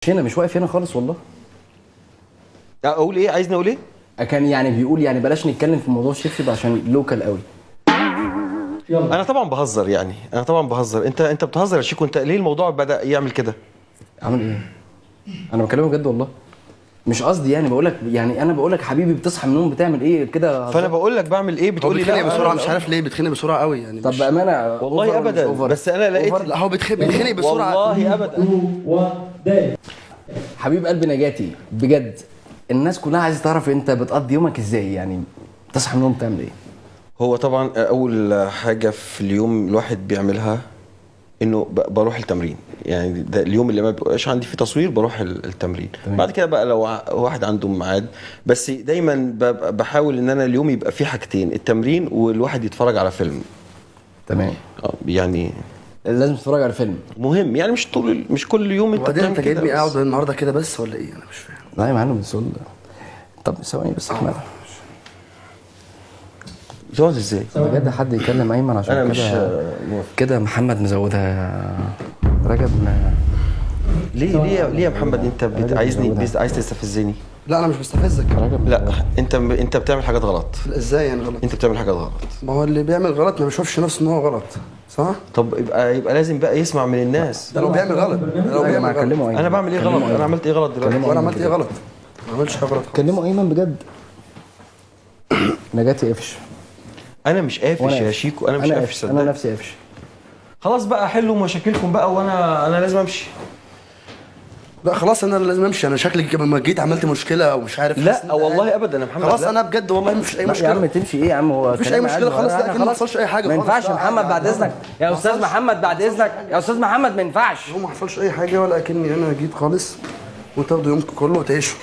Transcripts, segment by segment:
هنا، مش واقف هنا خالص والله. اقول ايه؟ عايزني اقول ايه؟ كان يعني بيقول يعني بلاش نتكلم في موضوع الشبشب عشان local قوي. يلا. انا طبعا بهزر يعني، انا طبعا بهزر. انت بتهزر يا شيكو، انت ليه الموضوع بدا يعمل كده؟ عامل ايه؟ انا بكلمه بجد والله، مش قصدي يعني، بقول لك يعني انا بقول لك حبيبي بتصحى من النوم بتعمل ايه كده؟ فانا بقول لك بعمل ايه، هو بتقول لي بيتخانق لا بسرعة، مش عارف ليه بيتخانق بسرعة قوي يعني. طب بامانه والله ابدا، بس انا لقيت لا هو بيتخانق بسرعة والله ابدا. 2 1 داي. حبيب قلبي نجاتي بجد، الناس كلها عايزه تعرف انت بتقضي يومك ازاي، يعني بتصحى من النوم تعمل ايه؟ هو طبعا اول حاجة في اليوم الواحد بيعملها انه بروح التمرين، يعني ده اليوم اللي ما بيبقاش عندي فيه تصوير بروح التمرين. تمام. بعد كده بقى لو واحد عنده ميعاد، بس دايما بحاول ان انا اليوم يبقى فيه حاجتين، التمرين والواحد يتفرج على فيلم. تمام. يعني لازم تتفرج على فيلم مهم يعني، مش طول، مش كل يوم انت وبعدين بتعمل انت كده. جايبني بس. اقعد النهارده كده بس ولا ايه؟ انا مش فاهم. لا يا معلم بس طب ثواني بس احمد، تقعد ازاي؟ بجد حد يكلم ايمن عشان انا مش كده كده محمد مزودها رجب. ما ليه ليه ليه يا محمد انت عايزني مزودها. عايز تستفزني؟ لا انا مش بستفزك. رجب لا انت بتعمل حاجات غلط. لا، ازاي يعني غلط؟ انت بتعمل حاجات غلط. ما هو اللي بيعمل غلط ما بيشوفش نفسه ان هو غلط، صح؟ طب يبقى لازم بقى يسمع من الناس. ده لو بيعمل غلط، ده لو يا جماعة بيعمل غلط. كلموا ايمن. انا بعمل ايه غلط؟ انا عملت ايه غلط دلوقتي؟ وانا عملت ايه غلط؟ ما عملتش حاجة غلط. كلموا ايمن بجد. نجاتي قفش. انا مش قافش وأنا يا قافش. شيكو، انا مش قافش انا صدقني. نفسي قافش. خلاص بقى حلوا مشاكلكم بقى، وانا لازم امشي. لا خلاص انا لازم امشي، انا شكلي لما جيت عملت مشكلة ومش عارف. لا والله ابدا يا محمد. خلاص لا. انا بجد والله مفيش اي لا يا مشكلة. عم تمشي ايه يا عم، هو مفيش كلام اي مشكلة عادي. خلاص، لا أنا كده ما حصلش اي حاجة ما خالص. ينفعش يا لا، محمد عادي، بعد عادي. اذنك يا استاذ محمد، بعد اذنك يا استاذ محمد ما ينفعش. هو ما حصلش اي حاجة ولا اكني انا جيت خالص، وتاخدوا يومكم كله وتعيشوا.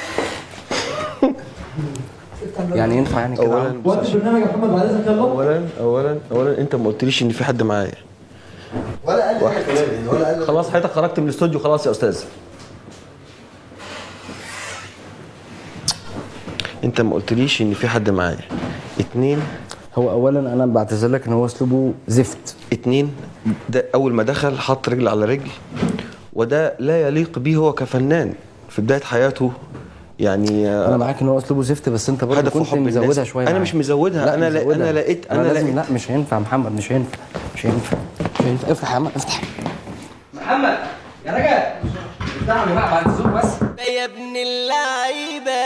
يعني ينفع يعني كده؟ اولا وقت البرنامج يا محمد بعد اذنك. يلا. اولا اولا اولا انت ما قلتليش ان في حد معايا ولا قال حاجة كمان، ولا قال. خلاص حضرتك خرجت من الاستوديو خلاص يا استاذ. انت ما قلتليش ان في حد معايا. اتنين، هو اولا انا بعتذر لك ان هو اسلوبه زفت. اتنين، ده اول ما دخل حط رجل على رجل، وده لا يليق به هو كفنان في بداية حياته يعني. انا معاك ان هو اسلوبه زفت، بس انت برضه هدفه كنت حب الناس. مزودها شوية أنا معاه. مش مزودها، لا أنا مزودها. أنا لقيت- أنا لازم لقيت. لا مش هينفع محمد، مش هينفع مش هينفع مش هينفع. افتح يا عم افتح. محمد يا رجل افتح لي بقى بعد الزوق بس. يا ابن اللعيبة،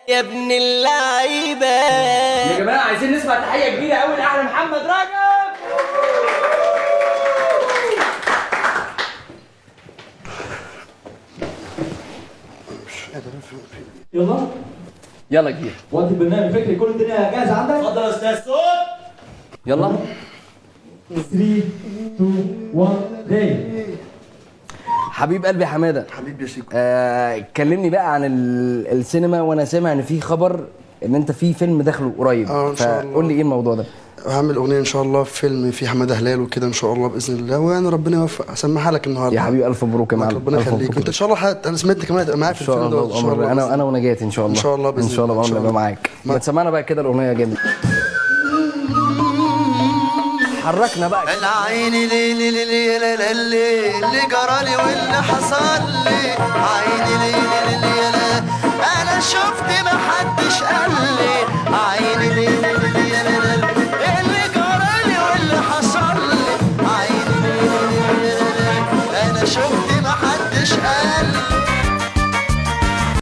يا ابن اللعيبة. يا جماعة عايزين نسمع تحية كبيرة قوي لاحلى محمد رجب. يلا يلا كبير. وقت البرنامج فكري، كل الدنيا جاهزة عندك؟ اتفضل يا استاذ صوت. يلا 3 2 1 داي. حبيب قلبي حمادة. حبيبي يا شيكو. كلمني بقى عن السينما، وانا سامع ان في خبر ان انت في فيلم داخله قريب. إن شاء الله. فقول لي ايه الموضوع ده؟ هعمل اغنية ان شاء الله في فيلم فيه حمادة هلال وكده ان شاء الله باذن الله، ويعني ربنا يوفق. اسمعها لك النهارده يا حبيبي الف مبروك يا معلم. ربنا ألف يخليك. مبروك. انت ان شاء الله انا سمعت كمان هتبقى معايا في ان شاء الفيلم ده الله ان شاء الله. انا ونجاتي ان شاء الله. ان شاء الله باذن ان شاء الله الله. بأمر الله معاك. ما تسمعنا بقى كده الاغنية جامد. حركنا بقى. العين لي لي لي لي لي اللي جرالي واللي حصل لي.